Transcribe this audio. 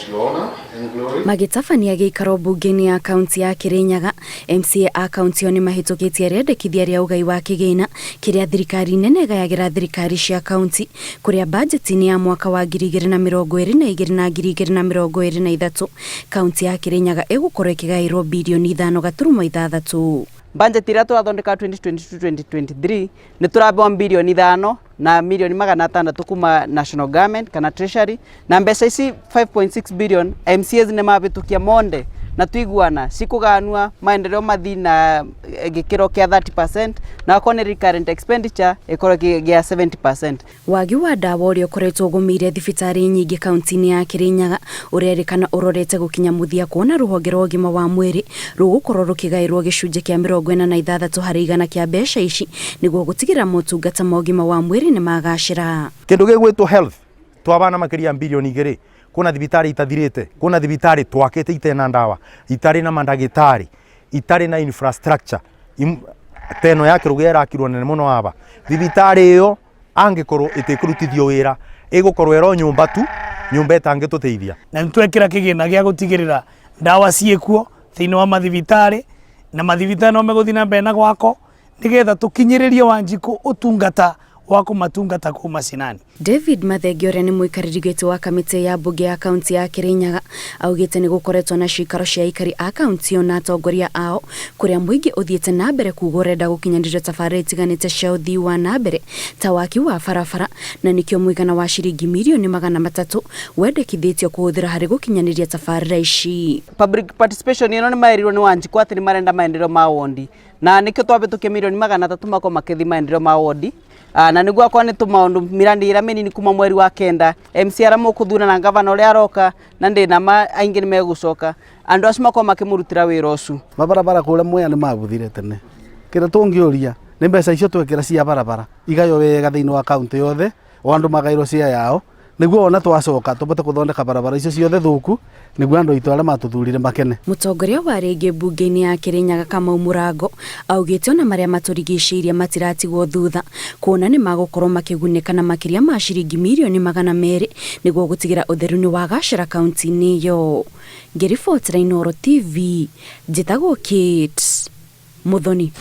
to your honor and glory. Magĩtabania gĩikaro mbunge-inĩ ya kaunti ya Kirinyaga, MCA a kaunti ĩyo nĩmahĩtũkĩtie rĩendekithia rĩa ũgai wa kĩgĩna kĩrĩa thirikari nene ĩgayagĩra thirikari cia kaunti kũrĩa bajeti-inĩ ya mwaka wa 2022 na 2023 kaunti ya Kirinyaga ĩgũkorwo ĩkĩgaĩrwo birioni 5.6. Budget ĩrĩa tũrathondeka 2022-2023 nĩ tũrabewa bilioni 5 na milioni 600 kuma national government kana treasury, na mbeca ici 5.6 billion MCAs nĩ mabĩtũkia monde na tuiguana cikũganua maendeleo mathi na gĩkĩro kĩa 30% na akorwo nĩ recurrent expenditure ĩkorwo gĩa 70%. Wagi wa ndawa ũrĩa ũkoretwo ũgũmĩire thibitarĩ nyingĩ kaunti-inĩ ya Kirinyaga ũrerĩkana ũrorete gũkinya mũthia kuona rũhonge rwa ũgima wa mwĩrĩ rũgũkorwo rũkĩgaĩrwo gĩcunjĩ kĩa 46 harĩ igana kĩa mbeca ici nĩguo gũtigĩrĩra motungata ma ũgima wa mwĩrĩ nĩ magacĩra. Kĩndũ gĩgwĩtwo health twabana makĩria ya bilioni 2, kuna thibitarĩ itathirĩte, kuna thibitarĩ twakĩte itena ndawa, itarĩ na mandagĩtarĩ, itarĩ na infrastructure teno ya kĩrũgĩa ĩrakirwo nene mũno aba thibitarĩ ĩyo angĩkorwo ĩtĩkũrutithio wĩra ĩgũkorwo ĩro nyũmba tu, nyũmba ĩtangĩtũteithia. Na nĩ twekĩra kĩgĩna gĩa gũtigĩrĩra ndawa ciĩkuo thĩinĩ wa mathibitarĩ, na mathibitarĩ no megũthiĩ na mbere na gwako nĩgetha tũkinyĩrĩrie Wanjikũ ũtungata wa kũmatungata kũu macinani. David Mathenge ũrĩa nĩ mũikarĩri gĩtĩ wa kamĩtĩ ya mbunge ya kaunti ya Kirinyaga augĩte nĩ gũkoretwo na cikaro cia aikari a kaunti ĩyo na atongoria ao kũrĩa mũingĩ ũthiĩte na mbere kuga ũrenda gũkinyanĩrio tabarĩra itiganĩte cia ũthii wa na mbere ta waki wa barabara, na nĩkĩo mũigana wa ciringi mirioni 300 wendekithĩtio kũhũthĩra harĩ gũkinyanĩria tabarĩra ici. Public participation ĩno nĩ maĩrirwo nĩ Wanjikũ atĩ nĩ marenda maendeleo ma wondi, na nĩkĩo twabĩtũkia mirioni 300 makorwo makĩthi maendeleo ma wondi. Na nĩguo akorwo nĩ tũmaũndũ mirandi ĩrĩa mĩnini kuma mweri wa 9 MC arĩa mũkũthura na gavana ũrĩa aroka na ndĩ na ma aingĩ nĩ megũcoka andũ acio makorwo makĩmũrutĩra wĩra ũcio. Mabarabara kũrĩa Mwea nĩ mabuthire tene, kĩrĩa tũngĩũria nĩ mbeca icio twekĩra cia barabara igaywo wega thĩinĩ wa kaunti yothe, o andũ magaĩrwo cia yao, nĩguo ona twacoka tũbote kũthondeka barabara icio ciothe thũku, nĩguo andũ aitũ arĩa matũthurire makene. Mũtongoria wa rĩngĩ mbunge-inĩ ya Kirinyaga Kamau Mũrango augĩte ona marĩa matũrigicĩirie matiratigwo thutha kuona nĩ magũkorwo makĩgunĩka na makĩria ma ciringi mirioni 200 nĩguo gũtigĩra ũtheru nĩ wagacĩra kaunti-inĩ ĩyo. Ngĩribotera Inooro TV, njĩtagwo Kate Muthoni.